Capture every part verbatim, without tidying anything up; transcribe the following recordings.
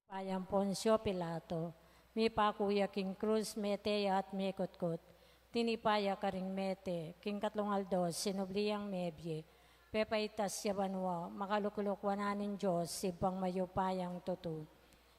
Payang Poncio Pilato, mipaku ya king krus, mete ya at mikutkut. Tinipa ya karing mete, king katlung aldo sinubli yang mebie. Pepaitas ya banua, makalukluk wanan ning Dios, Ibpang mayupayang tutu.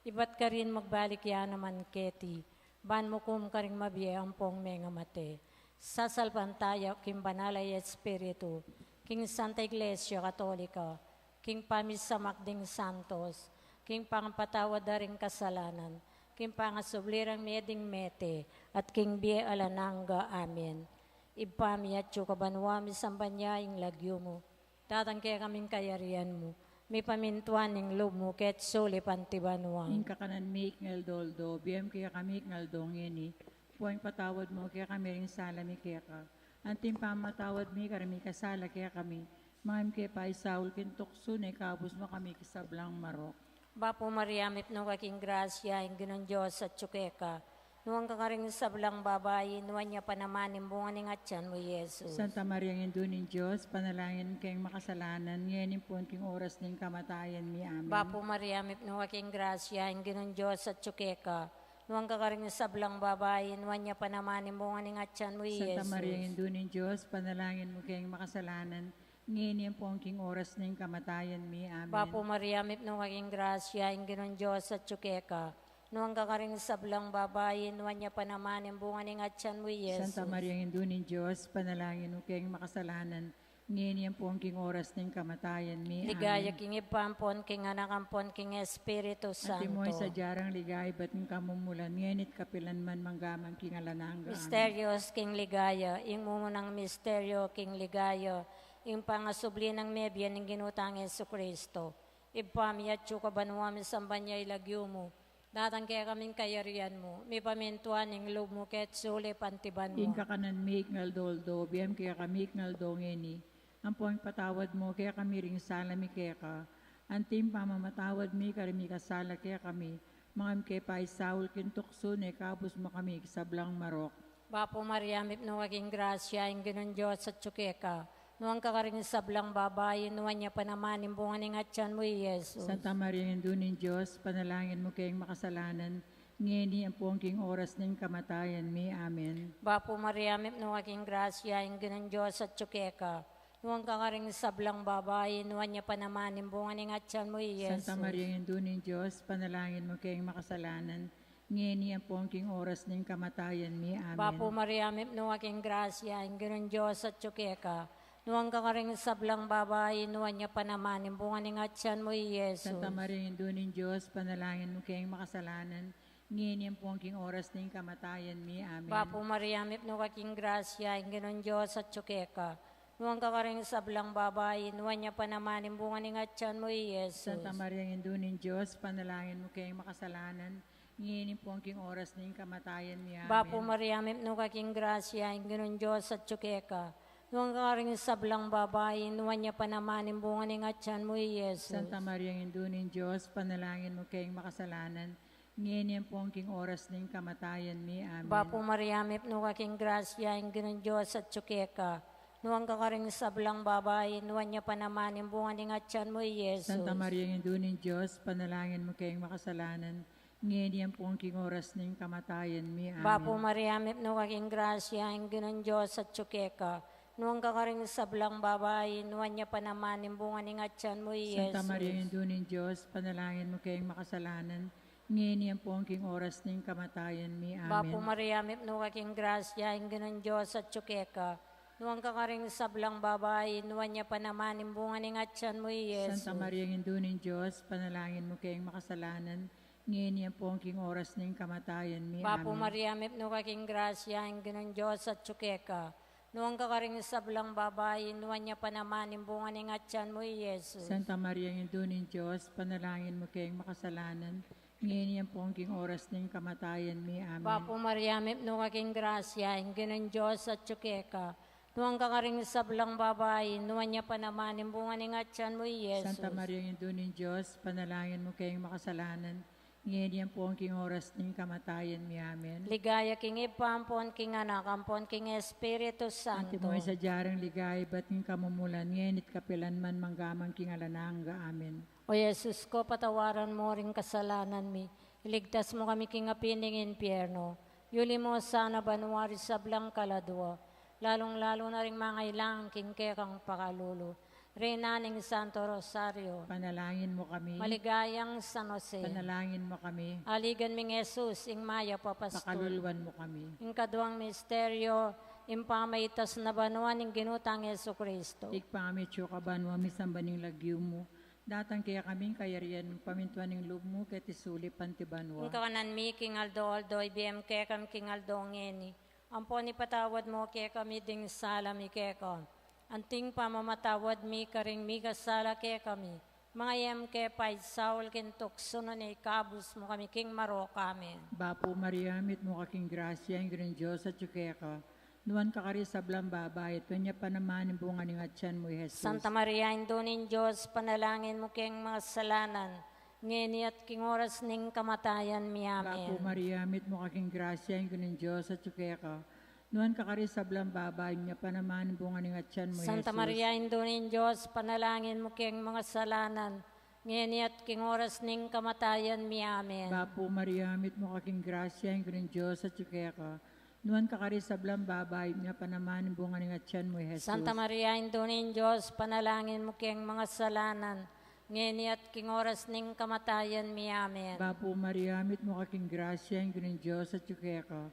Ibat karin magbalik ya naman keti, ban mukum karing mabie ampong mengamate. Sasalpantaya king Banal a Espiritu, king Santa Iglesia Katolika, king pamisamak ding santos, king pangapatawad da ring kasalanan, king pangasubli rang mie ding mete, at king bie alang angga. Amen. Ibpa mi atsu ka banua, misamban ya ing lagyu mu. Datang kekami ing kayarian mu. Mipamintuan ing lub mu keti sulip anti banua. Ing kakanan mi king aldo-aldo, ibie mu kekami king aldo ngeni. Ampon ipatawad mu kekami ring sala mi keka, anti ing pamamatawad mi karing mikasala kekami. Manga e mu ke paisaul king tuksu, nune ikabus mu kami king sablang marok. Bapu Maria, mipnu ka king grasya, ing Ginung Dios atsu keka. Nuan ka karing sablang babai, nuan ya pa naman ing bunga ning atyan mu, Jesus. Santa Maria, Indu ning Dios, ipanalangin mu keng makasalanan, ngeni ampon king oras ning kamatayan mi. Amen. Bapu Maria, mipnu ka king grasya, ing Ginung Dios atsu keka. Nuan ka karing sablang babai, nuan ya pa naman ing bunga ning atyan mu, Santa Jesus. Maria, Indu ning Dios, ipanalangin mu keng makasalanan, ngeni ampon king oras ning kamatayan mi. Amen. Bapu Maria, mipnu ka king grasya, ing Ginung Dios atsu keka. Nuan ka karing sablang babai, nuan ya pa naman ing bunga ning atyan mu, Jesus. Santa Maria, Indu ning Dios, ipanalangin mu keng makasalanan, ngeni ampon king oras ning kamatayan mi. Amen. Ligaya king Ibpa, ampon king Anak, ampon king Espiritu Santo. Antimo ing sadya rang ligaya ibat ning kamumulan, ngeni at kapilan man, mangga man king alang angga. Amen. Misterios king ligaya, ing mumunang misteryo king ligaya, ing pangasubli nang mebie ning Ginu tang Jesucristo. Ibpa mi atsu ka banua, misamban ya ing lagyu mu. Datang kekami ing kayarian mu, mipamintuan ing lub mu keti sulip anti banua. Ing kakanan mi king aldo-aldo, ibie mu kekami king aldo ngeni. Ampon ipatawad mu kekami ring sala mi keka, anti ing pamamatawad mi karing mikasala kekami. Manga e mu ke paisaul king tuksu, nune ikabus mu kami king sablang marok. Bapu Maria, mipnu ka king grasya, ing Ginung Dios atsu keka. Nuan ka karing sablang babai, nuan ya pa naman ing bunga ning atyan mu, Jesus. Santa Maria, Indu ning Dios, ipanalangin mu keng makasalanan, ngeni ampon king oras ning kamatayan mi. Amen. Bapu Maria, mipnu ka king grasya, ing Ginung Dios atsu keka. Nuan ka karing sablang babai, nuan ya pa naman ing bunga ning atyan mu, Jesus. Santa Maria, Indu ning Dios, ipanalangin mu keng makasalanan, ngeni ampon king oras ning kamatayan mi. Amen. Bapu Maria, mipnu ka king grasya, ing Ginung Dios atsu keka. Nuan ka karing sablang babai, nuan ya pa naman ing bunga ning atyan mu, Jesus. Santa Maria, Indu ning Dios, ipanalangin mu keng makasalanan, ngeni ampon king oras ning kamatayan mi. Amen. Bapu Maria, mipnu ka king grasya, ing Ginung Dios atsu keka. Nuan ka karing sablang babai, nuan ya pa naman ing bunga ning atyan mu, Jesus. Santa Maria, Indu ning Dios, ipanalangin mu keng makasalanan, ngeni ampon king oras ning kamatayan mi. Amen. Bapu Maria, mipnu ka king grasya, ing Ginung Dios atsu keka. Nuan ka karing sablang babai, nuan ya pa naman ing bunga ning atyan mu, Jesus. Santa Maria, Indu ning Dios, ipanalangin mu keng makasalanan, ngeni ampon king oras ning kamatayan mi. Amen. Bapu Maria, mipnu ka king grasya, ing Ginung Dios atsu keka. Nuan ka karing sablang babai, nuan ya pa naman ing bunga ning atyan mu, Jesus. Santa Maria, Indu ning Dios, ipanalangin mu keng makasalanan, ngeni ampon king oras ning kamatayan mi. Amen. Bapu Maria, mipnu ka king grasya, ing Ginung Dios atsu keka. Nuan ka karing sablang babai, nuan ya pa naman ing bunga ning atyan mu, Jesus. Santa Maria, Indu ning Dios, ipanalangin mu keng makasalanan, ngeni ampon king oras ning kamatayan mi. Amen. Bapu Maria, mipnu ka king grasya, ing Ginung Dios atsu keka. Nuan ka karing sablang babai, nuan ya pa naman ing bunga ning atyan mu, Jesus. Santa Maria, Indu ning Dios, ipanalangin mu keng makasalanan, ngeni ampon king oras ning kamatayan mi. Bapu Amen. Maria, mipnu ka king grasya, ing Ginung Dios atsu keka. Nuan ka karing sablang babai, nuan ya pa naman ing bunga ning atyan mu, Jesus. Santa Maria, Indu ning Dios, ipanalangin mu keng makasalanan, ngeni ampon king oras ning kamatayan mi. Amen. Bapu Maria, mipnu ka king grasya, ing Ginung Dios atsu keka. Nuan ka karing sablang babai, nuan ya pa naman ing bunga ning atyan mu, Jesus. Santa Maria, Indu ning Dios, ipanalangin mu keng makasalanan, Ngeni ampon king oras ning kamatayan mi. Amen. Ligaya king Ibpa, ampon king Anak, ampon king Espiritu Santo. Antimo ing sadya rang ligaya ibat king kamumulan, ngeni at kapilan man, mangga man king alang angga. Amen. O Jesus ko, patawaran mo ring kasalanan mi, iligtas mo kami king api ning impyerno, yuli mo sana banua ring sablang kaladua, lalung-lalu na ring mangailangan king kekang pakalulu. Reyna ning Santo Rosario. Panalangin mo kami. Maligayang San Jose. Panalangin mo kami. Aligan ming Jesus, ing mayap a pastul. Pakaluluan mo kami. Ing kaduang misteryo, ing pamaitas na banua ning Ginu tang Jesucristo. Ibpa mi atsu ka banua, misamban ya ing lagyu mu. Datang kekami ing kayarian mu, pamintuan ing lub mu, keti sulip anti banua. Ing kakanan mi king aldo-aldo, ibie mu kekami king aldo ngeni. Ampon ipatawad mu kekami ding sala mi keka, anti ing pamamatawad mi karing mikasala kekami. Manga e mu ke paisaul king tuksu, nune ikabus mu kami king marok. Amen. Bapu Maria, mitmu ka king grasya, ing Ginung Dios atyu keka. Nuan ka karing sablang babai, at nuan ya pa naman ing bunga ning atyan mu, i Jesus. Santa Maria, Indu ning Dios, panalangin mu keng makasalanan, ngeni at king oras ning kamatayan mi. Amen. Bapu Maria, mitmu ka king grasya, ing Ginung Dios atyu keka. Nuan ka karing sablang babai, at nuan ya pa naman ing bunga ning atyan mu, Santa Jesus. Maria, Indu ning Dios, panalangin mu keng makasalanan, ngeni at king oras ning kamatayan mi. Amen. Bapu Maria, mitmu ka king grasya, ing Ginung Dios atyu keka. Nuan ka karing sablang babai, at nuan ya pa naman ing bunga ning atyan mu, i Jesus. Santa Maria, Indu ning Dios, panalangin mu keng makasalanan, ngeni at king oras ning kamatayan mi. Amen. Bapu Maria, mitmu ka king grasya, ing Ginung Dios atyu keka.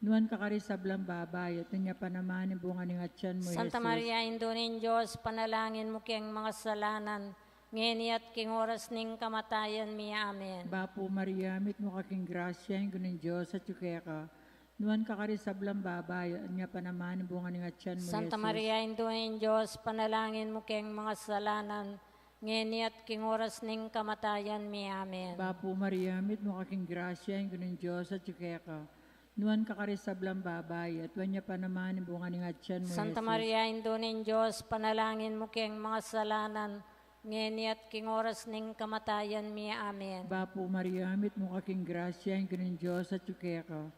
Nuan ka karing sablang babai, at nuan ya pa naman ing bunga ning atyan mu, Santa Jesus. Maria, Indu ning Dios, panalangin mu keng makasalanan, ngeni at king oras ning kamatayan mi. Amen. Bapu Maria, mitmu ka king grasya, ing Ginung Dios atyu keka. Nuan ka karing sablang babai, at nuan ya pa naman ing bunga ning atyan mu, Santa Jesus. Maria, Indu ning Dios, panalangin mu keng makasalanan, ngeni at king oras ning kamatayan mi. Amen. Bapu Maria, mitmu ka king grasya, ing Ginung Dios atyu keka. Nuan ka karing sablang babai, at nuan ya pa naman ing bunga ning atyan mu, Santa Jesus. Maria, Indu ning Dios, panalangin mu keng makasalanan, ngeni at king oras ning kamatayan mi. Amen. Bapu Maria, mitmu ka king grasya, ing Ginung Dios atyu keka.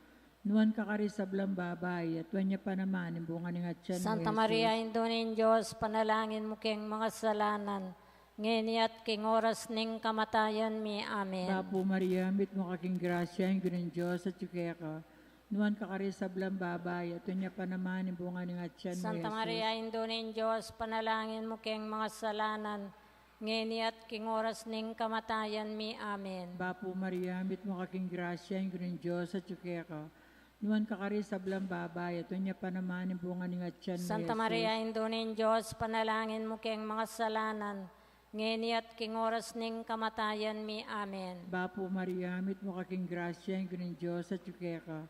Nuan ka karing sablang babai, at nuan ya pa naman ing bunga ning atyan mu, Santa Jesus. Maria, Indu ning Dios, panalangin mu keng makasalanan, ngeni at king oras ning kamatayan mi. Amen. Bapu Maria, mitmu ka king grasya, ing Ginung Dios atyu keka. Nuan ka karing sablang babai, at nuan ya pa naman ing bunga ning atyan mu, Santa Jesus. Maria, Indu ning Dios, panalangin mu keng makasalanan, ngeni at king oras ning kamatayan mi. Amen. Bapu Maria, mitmu ka king grasya, ing Ginung Dios atyu keka. Nuan ka karing sablang babai, at nuan ya pa naman ing bunga ning atyan mu, Santa Jesus. Maria, Indu ning Dios, panalangin mu keng makasalanan, ngeni at king oras ning kamatayan mi. Amen. Bapu Maria, mitmu ka king grasya, ing Ginung Dios atyu keka.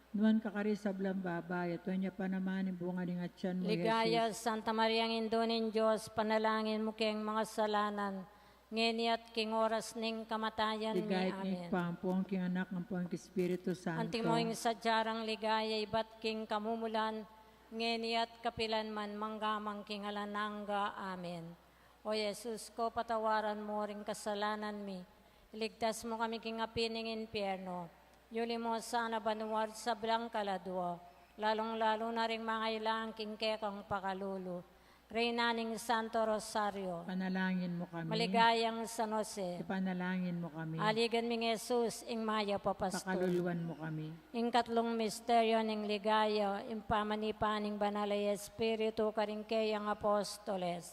Nuan ka karing sablang babai, at nuan ya pa naman ing bunga ning atyan mu, Ligaya, Jesus. Santa Maria, Indu ning Dios, panalangin mu keng makasalanan, ngeni at king oras ning kamatayan mi. Ligaya king Amen. Ibpa, ampon king Anak, ampon king Espiritu Santo. Antimo ing sadya rang ligaya ibat king kamumulan, ngeni at kapilan man, mangga man king alang angga. Amen. O Jesus ko, patawaran mo ring kasalanan mi, iligtas mo kami king api ning impyerno, yuli mo sana banua ring sablang kaladua, lalung-lalu na ring mangailangan king kekang pakalulu. Reyna ning Santo Rosario. Panalangin mo kami. Maligayang San Jose. Ipanalangin mo kami. Aligan ming Jesus, ing mayap a pastul. Pakaluluan mo kami. Ing katlung misteryo ning ligaya, ing pamanipa ning Banal a Espiritu karing keyang apostoles.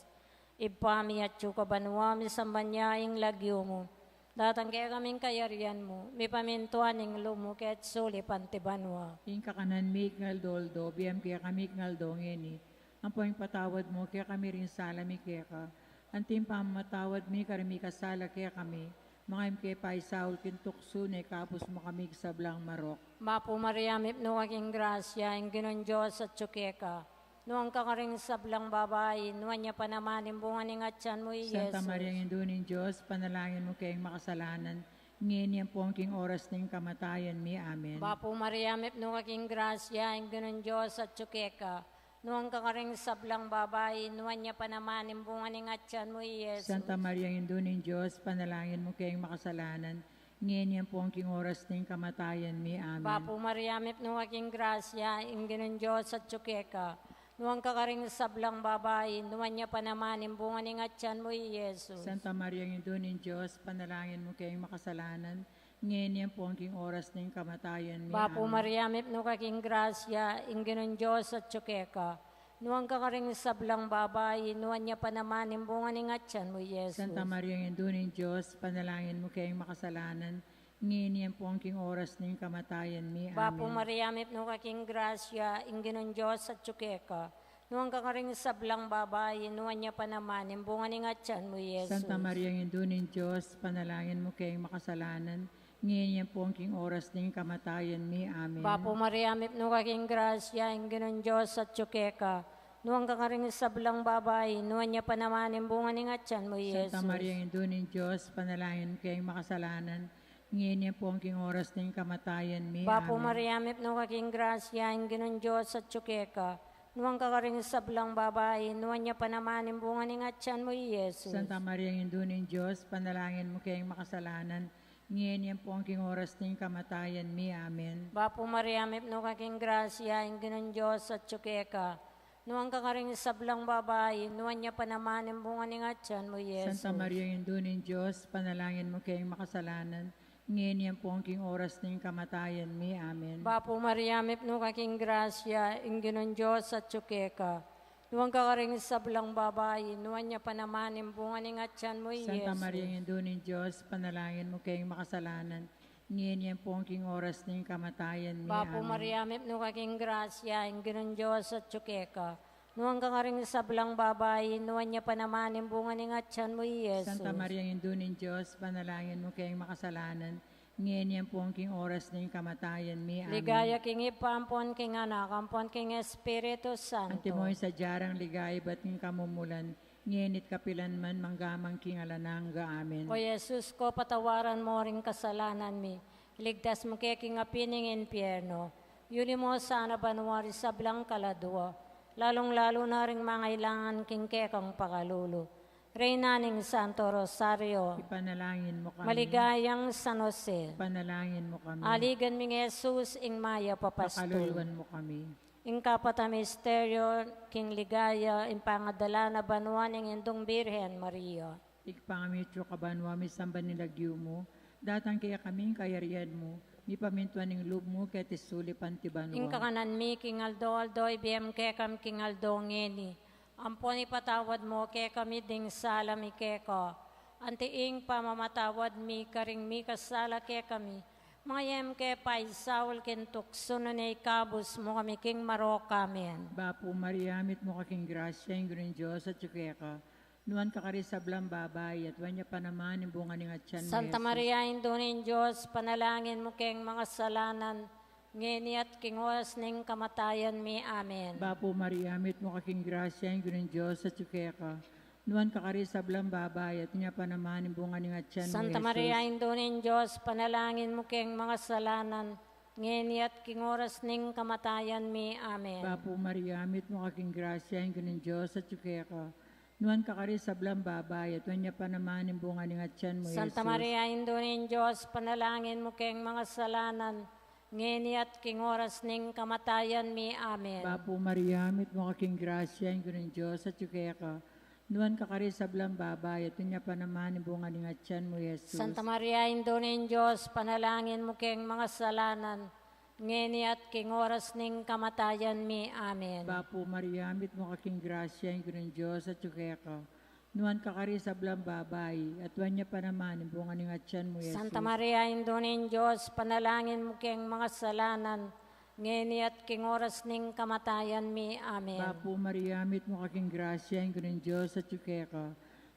Ibpa mi atsu ka banua, misamban ya ing lagyu mu. Datang kekami ing kayarian mu, mipamintuan ing lub mu keti sulip anti banua. Ing kakanan mi king aldo-aldo, ibie mu kekami king aldo ngeni. Ampon ipatawad mu kekami ring sala mi keka, anti ing pamamatawad mi karing mikasala kekami. Manga e mu ke paisaul king tuksu, nune ikabus mu kami king sablang marok. Bapu Maria, mipnu ka king grasya, ing Ginung Dios atsu keka. Nuan ka karing sablang babai, nuan ya pa naman ing bunga ning atyan mu, i Santa Jesus. Maria, Indu ning Dios, panalangin mu keng makasalanan, ngeni ampon king oras ning kamatayan mi. Amen. Bapu Maria, mipnu ka king grasya, ing Ginung Dios atsu keka. Nuan ka karing sablang babai, nuan ya pa naman ing bunga ning atyan mu, i Jesus. Santa Maria, Indu ning Dios, panalangin mu keng makasalanan, Ngeni ampon king oras ning kamatayan mi. Amen. Bapu Maria, mipnu ka king grasya, ing Ginung Dios atyu keka. Nuan ka karing sablang babai, nuan ya pa naman ing bunga ning atyan mu, i Jesus. Santa Maria, Indu ning Dios, panalangin mu keng makasalanan, ngeni ampon king oras ning kamatayan mi. Bapu Amen. Maria, mipnu ka king grasya, ing Ginung Dios atyu keka. Nuan ka karing sablang babai, nuan ya pa naman ing bunga ning atyan mu, i Jesus. Santa Maria, Indu ning Dios, panalangin mu keng makasalanan, ngeni ampon king oras ning kamatayan mi. Bapu Amen. Maria, mipnu ka king grasya, ing Ginung Dios atyu keka. Nuan ka karing sablang babai, nuan ya pa naman ing bunga ning atyan mu, i Jesus. Santa Maria, Indu ning Dios, panalangin mu keng makasalanan, ngeni ampon king oras ning kamatayan mi. Amen. Bapu Maria, mipnu ka king grasya, ing Ginung Dios atyu keka. Nuan ka karing sablang babai, nuan ya pa naman ing bunga ning atyan mu, i Jesus. Santa Maria, Indu ning Dios, panalangin mu keng makasalanan, ngeni ampon king oras ning kamatayan mi. Bapu Amen. Maria, mipnu ka king grasya, ing Ginung Dios atyu keka. Nuan ka karing sablang babai, nuan ya pa naman ing bunga ning atyan mu, i Jesus. Santa Maria, Indu ning Dios, panalangin mu keng makasalanan, ngeni ampon king oras ning kamatayan mi. Amen. Bapu Maria, mipnu ka king grasya, ing Ginung Dios atyu keka. Nuan ka karing sablang babai, nuan ya pa naman ing bunga ning atyan mu, i Jesus. Santa Maria, Indu ning Dios, panalangin mu keng makasalanan, ngeni ampon king oras ning kamatayan mi. Amen. Bapu Maria, mipnu ka king grasya, ing Ginung Dios atyu keka. Nuan ka karing sablang babai, nuan ya pa naman ing bunga ning atyan mu, i Santa Jesus. Maria, Indu ning Dios, panalangin mu keng makasalanan, ngeni ampon king oras ning kamatayan mi. Bapu Amen. Maria, mipnu ka king grasya, ing Ginung Dios atyu keka. Nuan ka karing sablang babai, nuan ya pa naman ing bunga ning atyan mu, i Jesus. Santa Maria, Indu ning Dios, panalangin mu keng makasalanan, ngeni ampon king oras ning kamatayan mi. Amen. Ligaya king Ibpa, ampon king Anak, ampon king Espiritu Santo. Antimo ing sadya rang ligaya ibat king kamumulan, ngeni at kapilan man, mangga man king alang angga. Amen. O Jesus ko, patawaran mo ring kasalanan mi, iligtas mu ke king api ning impyerno, yuli mo sana banua ring sablang kaladua, lalung-lalu na ring mangailangan king kekang pakalulu. Reyna ning Santo Rosario, ipanalangin mu kami. Maligayang San Jose, ipanalangin mu kami. Aligan ming Jesus, ing mayap a pastul, pakaluluan mu kami. Ing kapat a misteryo king ligaya, ing pangadala na banua ning Indung Birhen Maria. King pamitiu ka banua, misamban ing lagyu mu, datang kekami ing kayarian mu, mipamintuan ing lub mu keti sulip anti banua. Ing kakanan mi king aldo-aldo ibie mu kekami king aldo ngeni. Ampon ipatawad mu kekami ding sala mi keka, anti ing pamamatawad mi karing mikasala kekami. Manga e mu ke paisaul king tuksu, nune ikabus mu kami king marok. Amen. Bapu Maria, mitmu ka king grasya, ing Ginung Dios atyu keka. Nuan ka karing sablang babai, at nuan ya pa naman ing bunga ning atyan mu, Santa Jesus. Maria, Indu ning Dios, panalangin mu keng makasalanan, ngeni at king oras ning kamatayan mi. Amen. Bapu Maria, mitmu ka king grasya, ing Ginung Dios atyu keka. Nuan ka karing sablang babai, at nuan ya pa naman ing bunga ning atyan mu, Santa Jesus. Maria, Indu ning Dios, panalangin mu keng makasalanan, ngeni at king oras ning kamatayan mi. Amen. Bapu Maria, mitmu ka king grasya, ing Ginung Dios atyu keka. Nuan ka karing sablang babai, at nuan ya pa naman ing bunga ning atyan mu, Santa Jesus. Maria, Indu ning Dios, panalangin mu keng makasalanan, ngeni at king oras ning kamatayan mi. Amen. Bapu Maria, mitmu ka king grasya, ing Ginung Dios atyu keka. Nuan ka karing sablang babai, at nuan ya pa naman ing bunga ning atyan mu, Jesus. Santa Maria, Indu ning Dios, panalangin mu keng makasalanan, ngeni at king oras ning kamatayan mi. Amen. Bapu Maria, mitmu ka king grasya, ing Ginung Dios atyu keka. Nuan ka karing sablang babai, at nuan ya pa naman ing bunga ning atyan mu, Jesus. Santa Maria, Indu ning Dios, panalangin mu keng makasalanan, ngeni at king oras ning kamatayan mi. Amen. Bapu Maria, mitmu ka king grasya, ing Ginung Dios atyu keka.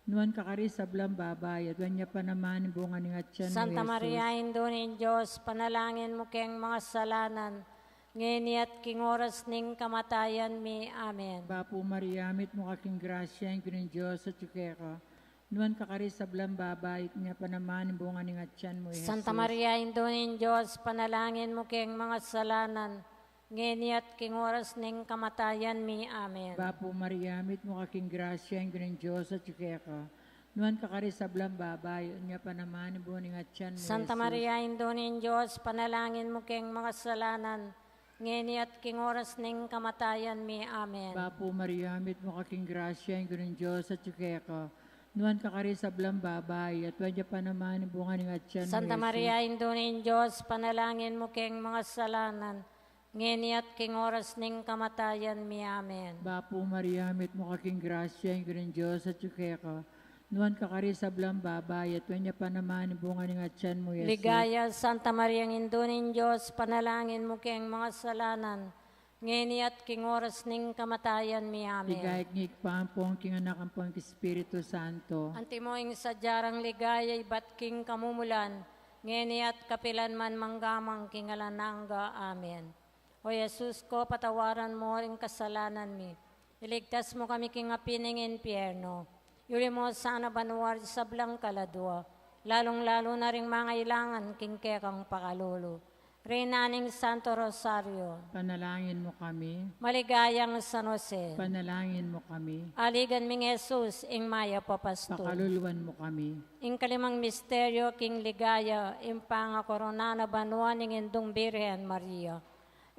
Nuan ka karing sablang babai, at nuan ya pa naman ing bunga ning atyan mu, Santa Jesus. Maria, Indu ning Dios, panalangin mu keng makasalanan, ngeni at king oras ning kamatayan mi. Amen. Bapu Maria, mitmu ka king grasya, ing Ginung Dios atyu keka. Nuan ka karing sablang babai, at nuan ya pa naman ing bunga ning atyan mu, Santa Jesus. Maria, Indu ning Dios, panalangin mu keng makasalanan, ngeni at king oras ning kamatayan mi. Amen. Bapu Maria, mitmu ka king grasya, ing Ginung Dios atyu keka. Nuan ka karing sablang babai, at nuan ya pa naman ing bunga ning atian mu, Santa Jesus. Maria, Indu ning Dios, ipanalangin mu keng makasalanan, ngeni at king oras ning kamatayan mi. Amen. Bapu Maria, mitmu ka king grasya, ing Ginung Dios atyu keka. Nuan ka karing sablang babai, at nuan ya pa naman ing bunga ning atian mu, Santa Jesus. Maria, Indu ning Dios, ipanalangin mu keng makasalanan, ngeni at king oras ning kamatayan mi. Amen. Bapu Maria, mitmu ka king grasya, ing Ginung Dios atyu keka. Nuan ka karing sablang babai, at nuan ya pa naman ing bunga ning atian mu, Jesus. Ligaya, Santa Maria, Indu ning Dios, ipanalangin mu keng makasalanan, ngeni at king oras ning kamatayan mi. Amen. Ligaya king Ibpa, ampon king Anak, ampon king Espiritu Santo. Antimo ing sadya rang ligaya ibat king kamumulan, ngeni at kapilan man, mangga man king alang angga. Amen. O Jesus ku, patawaran mu ring kasalanan mi. Iligtas mu kami king api ning impyerno. Iuli mu sana banua ring sablang kaladua, lalung-lalu na ring mangailangan king kekang pakalulu. Reyna ning Santo Rosario, ipanalangin mu kami. Maligayang San Jose, ipanalangin mu kami. Aligan ming Jesus, ing mayap a pastul, pakaluluan mu kami. Ing kalimang misteryo king ligaya, ing pangakorona na banua ning Indung Birhen Maria.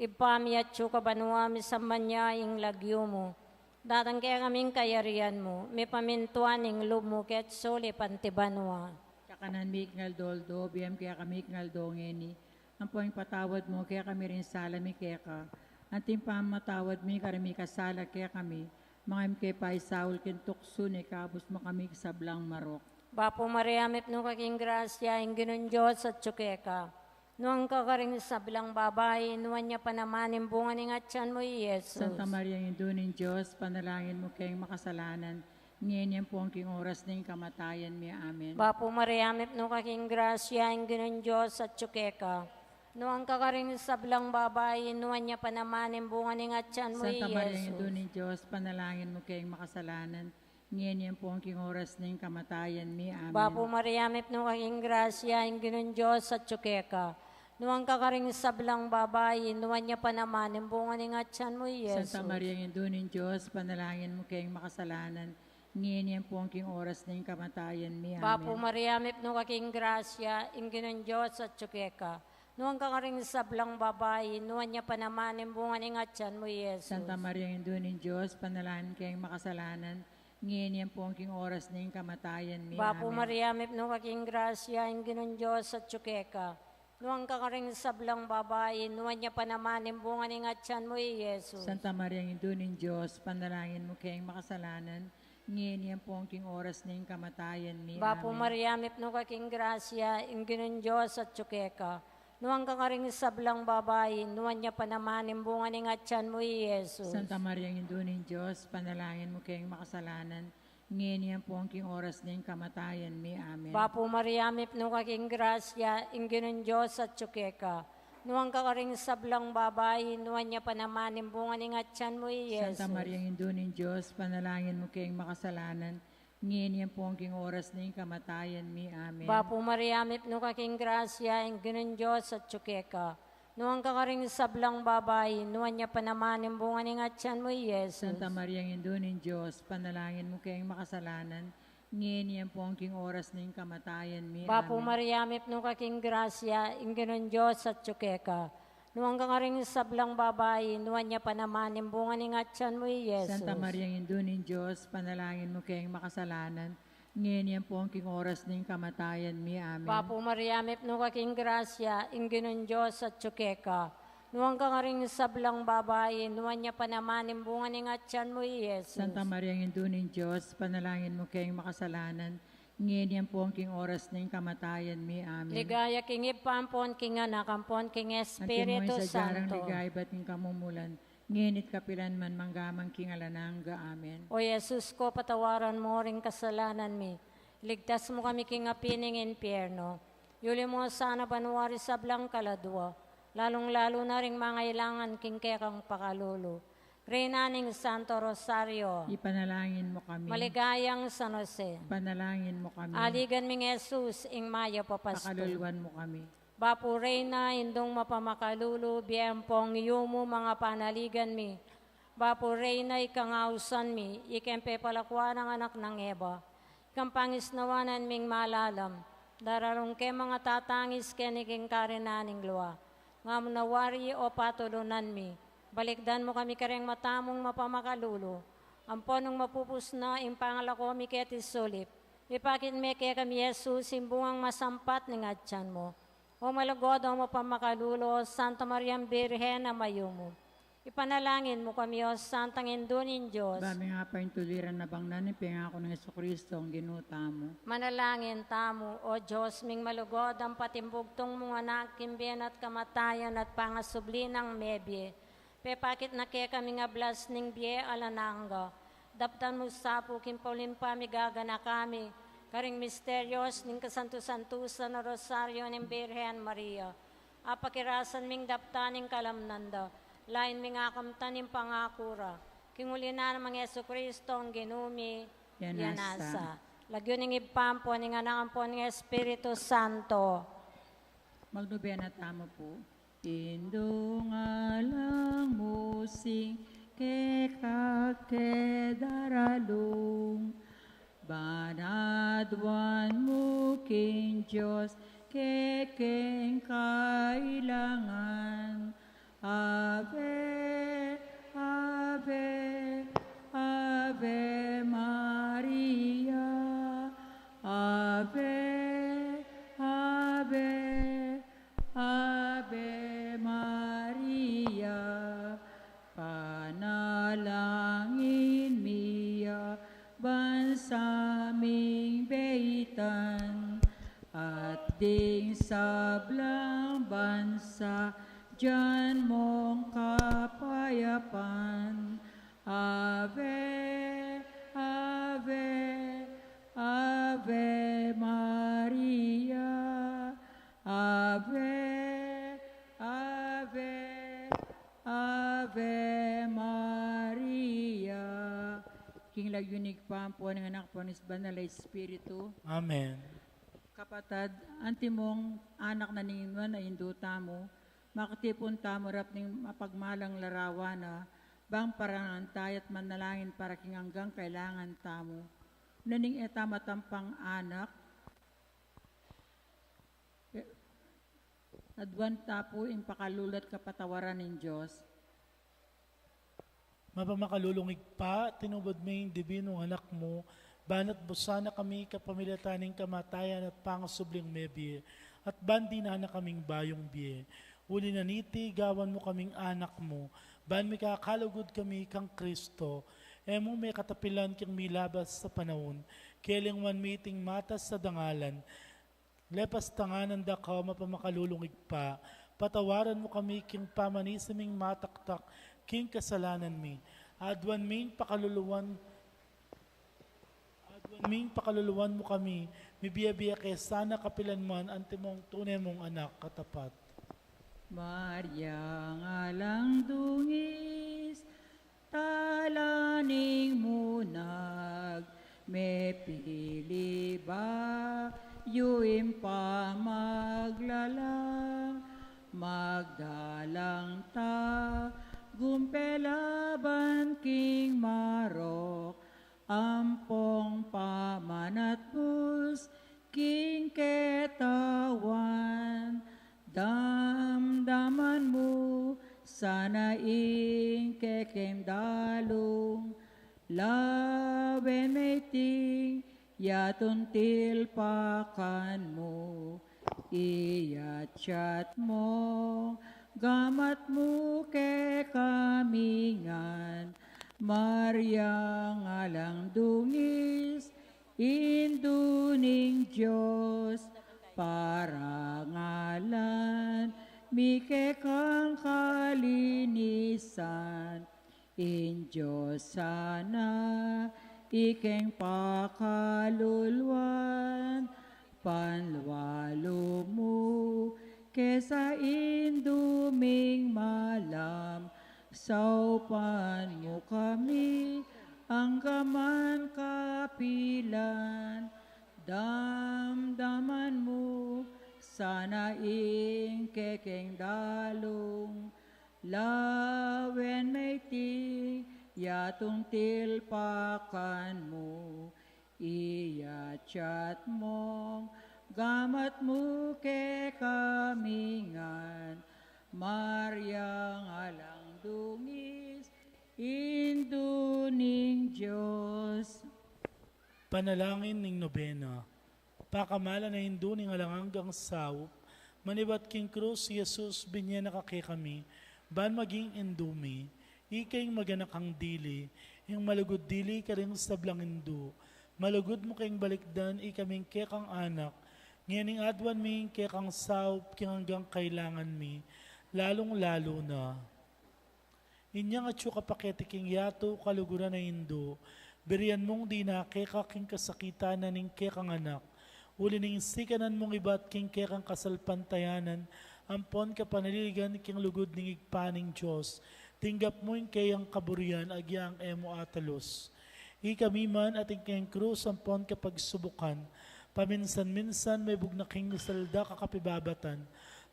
Ibpa mi atsu ka banua, misamban ya ing lagyu mu. Datang kekami ing kayarian mu, mipamintuan ing lub mu keti sulip anti banua. Kakanan mi king aldo-aldo, ibie mu kekami king aldo ngeni. Ampon ipatawad mu kekami ring sala mi keka, anti ing pamamatawad mi karing mikasala kekami. Manga e mu ke paisaul king tuksu, nune ikabus mu kami king sablang marok. Bapu Maria, mipnu ka king grasya, ing Ginung Dios atsu keka. Nuan ka karing sablang babai, nuan ya pa naman ing bunga ning atian mu, i Jesus. Santa Maria, Indu ning Dios, ipanalangin mu keng makasalanan, ngeni ampon king oras ning kamatayan mi. Amen. Bapu Maria, mipnu ka king grasya, ing Ginung Dios atsu keka. Nuan ka karing sablang babai, nuan ya pa naman ing bunga ning atian mu, i Jesus. Santa Maria, Indu ning Dios, ipanalangin mu keng makasalanan, ngeni ampon king oras ning kamatayan mi. Amen. Bapu Maria, mipnu ka king grasya, ing Ginung Dios atsu keka. Nuan ka karing sablang babai, nuan ya pa naman ing bunga ning atian mu, i Jesus. Santa Maria, Indu ning Dios, ipanalangin mu keng makasalanan, ngeni ampon king oras ning kamatayan mi. Amen. Bapu Maria, mipnu ka king grasya, ing Ginung Dios atsu keka. Nuan ka karing sablang babai, nuan ya pa naman ing bunga ning atian mu, i Jesus. Santa Maria, Indu ning Dios, ipanalangin mu keng makasalanan, ngeni ampon king oras ning kamatayan mi. Bapu Maria, mipnu ka king grasya, ing Ginung Dios atsu keka. Nuan ka karing sablang babai, nuan ya pa naman ing bunga ning atian mu, i Jesus. Santa Maria, Indu ning Dios, ipanalangin mu keng makasalanan, ngeni ampon king oras ning kamatayan mi. Bapu Maria, mipnu ka king grasya, ing Ginung Dios atsu keka. Nuan ka karing sablang babai, nuan ya pa naman ing bunga ning atian mu, i Jesus. Santa Maria, Indu ning Dios, ipanalangin mu keng makasalanan, ngeni ampon king oras ning kamatayan mi. Amen. Bapu Maria, mipnu ka king grasya, ing Ginung Dios atsu keka. Nuan ka karing sablang babai, nuan ya pa naman ing bunga ning atian mu, i Jesus. Santa Maria, Indu ning Dios, ipanalangin mu keng makasalanan, ngeni ampon king oras ning kamatayan mi. Amen. Bapu Maria, mipnu ka king grasya, ing Ginung Dios atsu keka. Nuan ka karing sablang babai, nuan ya pa naman ing bunga ning atian mu, i Jesus. Santa Maria, Indu ning Dios, ipanalangin mu keng makasalanan, ngeni ampon king oras ning kamatayan mi. Bapu Maria, mipnu ka king grasya, ing Ginung Dios atsu keka. Nuan ka karing sablang babai, nuan ya pa naman ing bunga ning atian mu, i Jesus. Santa Maria, Indu ning Dios, ipanalangin mu keng makasalanan, ngeni ampon king oras ning kamatayan mi. Amen. Bapu Maria, mipnu ka king grasya, ing Ginung Dios atsu keka. Nuan ka karing sablang babai, nuan ya pa naman ing bunga ning atian mu, i Jesus. Santa Maria, Indu ning Dios, ipanalangin mu keng makasalanan, ngeni ampon king oras ning kamatayan mi. Amen. Ligaya king Ibpa, ampon king Anak, ampon king Espiritu Santo. Antimo ing sadya rang ligaya ibat king kamumulan, ngeni at kapilan man, mangga man king alang angga. Amen. O Jesus ku, patawaran mu ring kasalanan mi. Iligtas mu kami king api ning impyerno. Iuli mu sana banua ring sablang kaladua, lalung-lalu na ring mangailangan king kekang pakalulu. Reyna ning Santo Rosario, ipanalangin mu kami. Maligayang San Jose, ipanalangin mu kami. Aligan ming Jesus, ing mayap a pastul, pakaluluan mu kami. Bapu Reyna, Indung mapamakalulu, bie ampong yumu, manga panaligan mi. Bapu Reyna, ikang ausan mi, ikeng pepalakuan nang anak nang Eva. King pangisnawanan ming malalam, dararung ke mangatatangis keni king karinan ning lua. Nga mu na wari, o patulunan mi, balikdan mu kami kareng mata mung mapamakalulu. Ampon nung mapupus na ing pangalako mi keti sulip, ipakit me kekami i Jesus, ing bungang masampat ning atian mu. O malugud, o mapamakalulu, Santa Mariang Birhen a mayumu, ipanalangin mu kami, O Santang Indu ning Dios. Ba ming apaintuliran a bangnan ing pengaku nang Jesucristo, ing Ginu tamu. Manalangin tamu, O Dios ming malugud, ampo ing bugtung mung Anak, king bie na at kamatayan at pangasubli nang mebie, pepakit na kekami ing ablas ning bie alang angga. Daptan mu sa pu king pauling pamigaganaka mi karing misterios ning kasantu-santusan a Rosario ning Birhen Maria. Apakirasan ming daptan ing kalamnan da, lain ming akamtan ing pangaku ra. King uli na nang Jesucristo, ing Ginu mi. Yan nasa. Lagyu ning Ibpa, ampo ning Anak, ampo ning Espiritu Santo. Magnobena tamu pu. Indung alang musing keka ke daralung, ban aduan mu king Dios kekeng kailangan. Ave, Ave, Ave Maria. Ave, Ave, Ave Maria. Panalangin mi ya ban sa ming beitan, at ding sablang bansa, dyan mong kapayapan. Ave, Ave, Ave Maria. Ave, Ave, Ave Maria. King lagyu ning Ibpa, ampo ning Anak, ampo ning Banal a Espiritu. Amen. Kapatad, antimong anak na ning Nuan a Indu tamu, makatipun tamu rap ning mapagmalang larawan na, bang parangalan tamu at manalangin para king anggang kailangan tamu. Nune ning e tamu matampang anak, aduan ta pu ing pakalulu at kapatawaran ning Dios. Mapamakalulung Ibpa, tinubud me ing dibinung Anak mu, ban atbusan na kami kapamilatan ning kamatayan at pangasubling mebie, at ban dinan na kaming bayung bie. Uli na niti, gawan mu kaming anak mu, ban mikakalugud kami kang Kristo. E mu me katapilan king milabas a panaun, kelingwan mi iting matas a dangalan. Lepas tanganan da ka, mapamakalulung Ibpa, patawaran mu kami king pamanisi ming mataktak king kasalanan mi. Aduan ming pakaluluan, aduan ming pakaluluan mu kami, mibie-bie ke sana kapilan man, antimong tune mung anak a tapat. Mariang alang dungis, tala ning munag, mepili bayu ing pamaglalang, magdalang tagumpe laban king marok, ampong pamanatbus king ketawan. Damdaman mu sana ing kekeng dalung, lawen me iting yatung tilpakan mu, iyatyat mung gamat mu kekami ngan. Mariang alang dungis, Indu ning Dios, parangalan mi kekang kalinisan. Ing Dios sana ikeng pakaluluan, panlualu mu ke sa Indu ming malam, saupan mu kami anggaman kapilan. Damdaman mu sana ing kekeng dalung, lawen me iti yatung tilpakan mu, Iyatyat mung gamat mu kekami ngan, Mariang alang dungis, Indu ning Dios. Panalangin ning Nobena. Pakamalan a Indu ning alang anggang saup, manibat king krus i Jesus, binye na ka kekami, ban maging Indu mi. Ika ing maganakang dili, ing malugud dili karing sablang indu, malugud mu keng balikdan ikaming kekang anak, ngening aduan mi ing kekang saup king anggang kailangan mi, lalung-lalu na. Inyang atyu ka pa keti king yatu, kaluguran a Indu, birian mung dina keka king kasakitan na ning kekang anak, uli ning sikanan mung ibat king kekang kasalpantayanan ampon kapanaligan king lugud ning Ibpa ning Dios, tinggap mu ing keyang kaburian agyang e mu atalus. Ikami man atin keng krus ampon kapagsubukan, paminsan-minsan mebug na king misaldak a kapibabatan,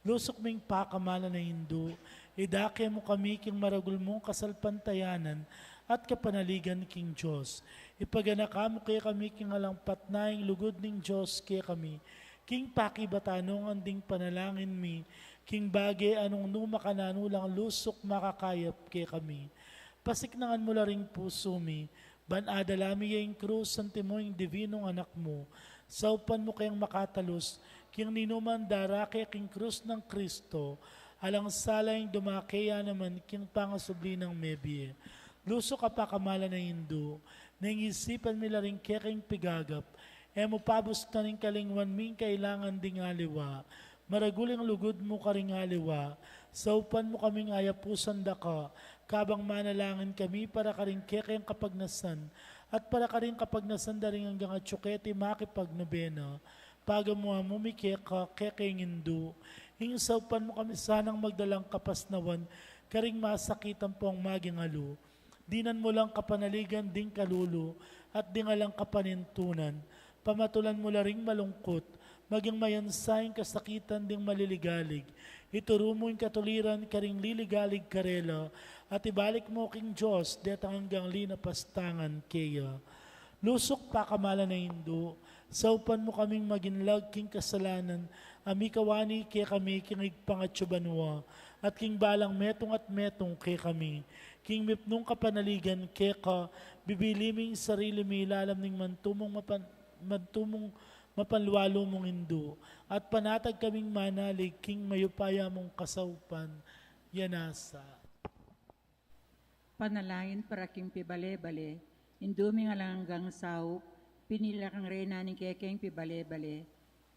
lusuk ming pakamalan a Indu, idake mu kami king maragul mung kasalpantayanan at kapanaligan king Dios. Ipaganaka mu kekami king alang patna ing lugud ning Dios kekami, king pakibatan nong anding panalangin mi, king bage a nung nu makananu lang lusuk makakayap kekami. Pasiknangan mu la ring pusu mi, ban adala mi ya ing krus antimo ing divinung Anak mu. Saupan mu keng makatalus, king ninuman darake king krus nang Kristo, alang sala ing dumake ya naman king pangasubli nang mebie. Lusuk a pakamalan a Indu, neng isipan mi la ring kekeng pigagap, e mu pabustan ing kalingwan ming kailangan ding aliwa, maragul ing lugud mu karing aliwa, saupan mu kaming ayapusan da ka, kabang manalangin kami para karing kekeng kapagnasan, at para karing kapagnasan da ring anggang atyu keti makipagnobena, pagamuan mu mi keka, kekeng Indu, ing saupan mu kami sanang magdalang kapasnawan, karing masakit ampong maging alu, dinan mu lang kapanaligan ding kalulu at ding alang kapanintunan. Pamatulan mu la ring malungkut, maging mayansa ing kasakitan ding maliligalig. Ituru mu ing katuliran karing liligalig karela, at ibalik mu king Dios detang anggang linapastangan keya. Lusuk pakamalan a Indu, saupan mu kaming maginlag king kasalanan a mikawani kekami king Ibpang atyu banua, at king balang metung at metung kekami, king mipnung kapanaligan keka, bibili ming sarili mi lalam ning mantumung mapan-, mantumung mapanlualu mung Indu, at panatag kaming manalig king mayupaya mung kasaupan. Yanasa. Panalangin para king pibale-bale. Indu ming alang anggang saup, pinili kang reyna ning kekeng pibale-bale.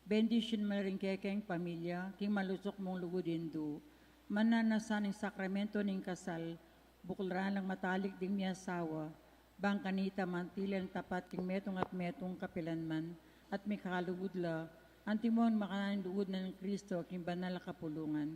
Bendisyun mu ring kekeng pamilya king malusuk mung lugud Indu. Mananasan ning sakramento ning kasal, bukluran lang matalik ding miasawa, bang kanita mantiling tapat king metung at metung kapilanman, at mikalugud la, antimong makananu ing lugud nang Kristo king banal a kapulungan.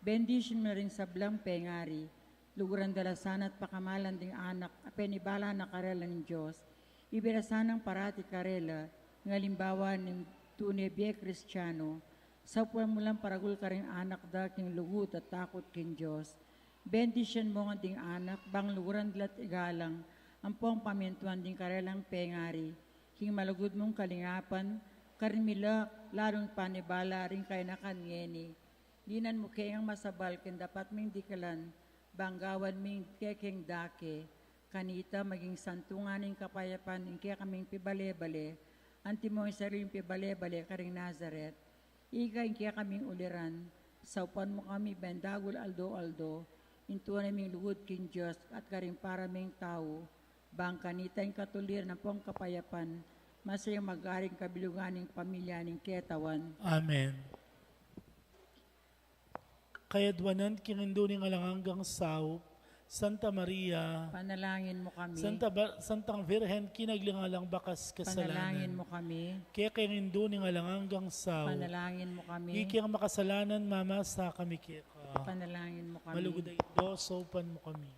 Bendisyun mu ring sablang pengari, luguran da la sana at pakamalan ding anak a penibala na karela ning Dios. Ibie la sanang parati karela ing alimbawa ning tune bie Kristiano. Saupan mu lang paragul karing anak da king lugud at takut king Dios. Bendisyun mu ngan ding anak, bang luguran da la't igalang ampong pamintuan ding karelang pengari king malugud mung kalingapan, karin mi la lalung panibala ring kayanakan ngeni. Dinan mu keng masabal king dapat ming dikelan, bang gawan ming kekeng dake. Kanita maging santungan ning kapayapan ing kekaming pibale-bale, antimong sariling pibale-bale karing Nazaret. Ika ing kekaming uliran, saupan mu kami bendagul aldo-aldo, ing tune ming lugud king Dios at karing para ming tau, bang kanita ing katuliran ampong kapayapan, masaling magari king kabilugan ning pamilya ning ketawan. Amen. Kayaduanan king Indu ning alang anggang saup, Santa Maria, panalangin mu kami. Santa Ba-, Santang Virgen, kinagli alang bakas kasalanan, panalangin mu kami. Kekeng Indu ning alang anggang saup, panalangin mu kami. Ikeng makasalanan, mamasa kami keka, panalangin mu kami. Malugud a Indu, saupan mu kami.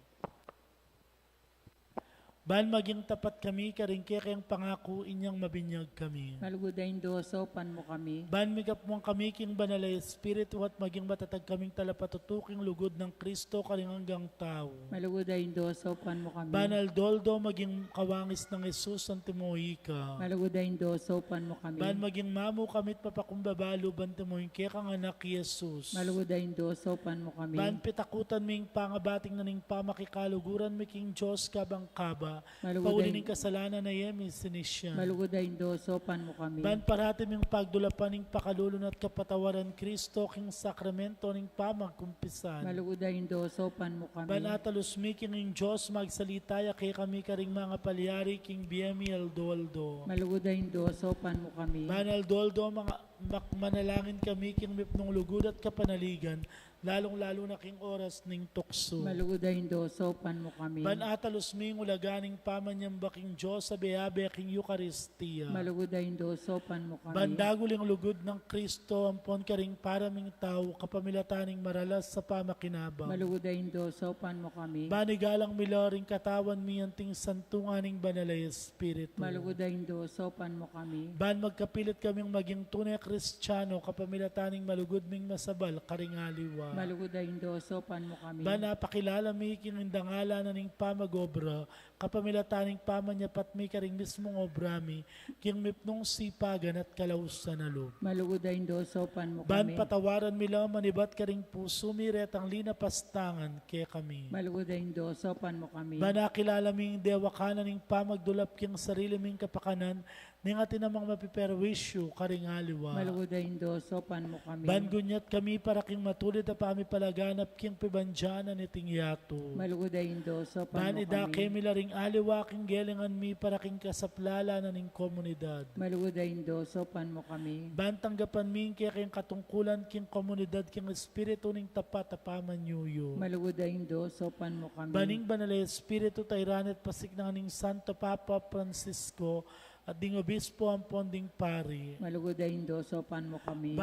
Ban maging tapat kami karing kekeng pangaku inyang mabinyag kami. Malugud a Indu, saupan mu kami. Ban mikapmuan kami king Banal a Espiritu at maging matatag kaming talapatutu king lugud nang Kristo karing anggang tau. Malugud a Indu, saupan mu kami. Ban aldo-aldo maging kawangis nang Jesus antimo ika. Malugud a Indu, saupan mu kami. Ban maging mamu kami't mapakumbaba lub antimo ing kekang Anak Jesus. Malugud a Indu, saupan mu kami. Ban pitakutan mi ing pangabating na ning pamakikaluguran mi king Dios kabang kaba, Malugud a pauli In- ning kasalanan a e mi sinisian. Malugud a Indu, saupan mu kami. Ban parati ming pagdulapan ing pakalulu na't kapatawaran Kristo king sakramento ning pamagkumpisal. Malugud a Indu, saupan mu kami. Ban atalus mi king ing Dios magsalita ya kekami karing mangapalyari king bie mi aldo-aldo. Malugud a Indu, saupan mu kami. Ban aldo-aldo manga-, mak-, manalangin kami king mipnung lugud at kapanaligan, lalung-lalu na king oras ning tuksu. Malugud a Indu, saupan mu kami. Ban atalus mi ing ulaga ning pamanyamba king Dios a beabe king Eukaristia. Malugud a Indu, saupan mu kami. Ban dagul ing lugud nang Kristo ampon karing para ming tau kapamilatan ning maralas a pamakinabang. Malugud a Indu, saupan mu kami. Ban igalang mi la ring katawan mi anting santungan ning Banal a Espiritu. Malugud a Indu, saupan mu kami. Ban magkapilit kaming maging tune Kristiano kapamilatan ning malugud ming masabal karing aliwa. Malugud a Indu, saupan mu kami. Ban apakilala mi king dangalan na ning pamag-obra kapamilatan ning pamanyapat mi karing mismung obra mi king mipnung sipagan at kalausan a lub. Malugud a Indu, saupan mu Ban kami. Patawaran mi la manibat karing pusu mi retang linapastangan kekami. Malugud a Indu, saupan mu kami. Ban akilala mi ing dewakan na ning pamagdulap king sarili ming kapakanan, ning atin namang mapiperwisyu karing aliwa. Malugud a Indu, saupan mu kami. Ban gunyat kami para king matulid a pamipalaganap king pibandian na niting yatu. Malugud a Indu, saupan Ban mu idake kami. Mi la ring aliwa king gelingan mi para king kasaplalan na ning komunidad. Malugud a Indu, saupan mu kami. Ban tanggapan mi ing kekeng katungkulan king komunidad king espiritu ning tapat a pamanyuyu. Malugud a Indu, saupan mu kami. Ban ing Banal a Espiritu tairan at pasiknangan ning Santo Papa Francisco at ding obispo ampon ding pari. Malugud a Indu, saupan mu kami. Ban